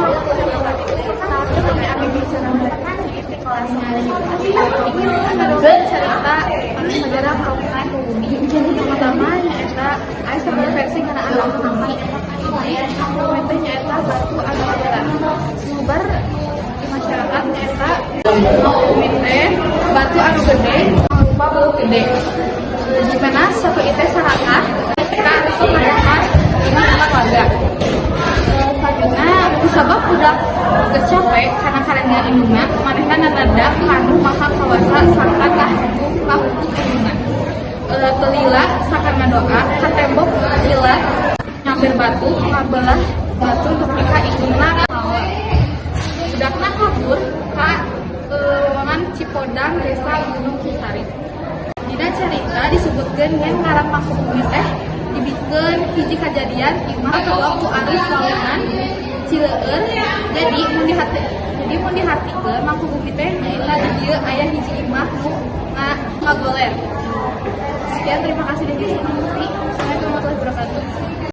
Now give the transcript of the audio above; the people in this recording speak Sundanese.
Warahmatullahi wabarakatuh. Perkenalkan, kami Abi bisa di kelas 9 ingin ngadokeun cerita anu sejarah kampung Bumi. Pertama nyaeta aya sabaraha versi ngeunaan Mangkubumi. Mangkubumi teh nyaeta batu anu adalah sumebar di masyarakat nyaeta Mangkubumi teh batu anu gede mangrupa beuh gede. Di mana satu itu sarakah kita resep katempat imah warga. Selanjutnya, kusabab budak geus capek karena karengan indungna, manehna nanadak ka Nu Maha Kawasa sangkan kahukum indungna. Teu lila sangkan ngadoa ka tembok kilat nyamber batu ngabelah batu nepi ka indungna maot. Budakna kabur ka lewongan Cipodang, Desa Gunung Cisari. Dina carita disebutkeun yen ngaran Mangkubumi teh dibikeun hiji kajadian imah kabawa ku arus walungan Cileueur. Jadi mun dihartikeun, Mangkubumi teh nyaeta di dieu aya hiji imah nu ngagoler. Sekian, terima kasih dari Assalamualaikum warahmatullahi wabarakatuh.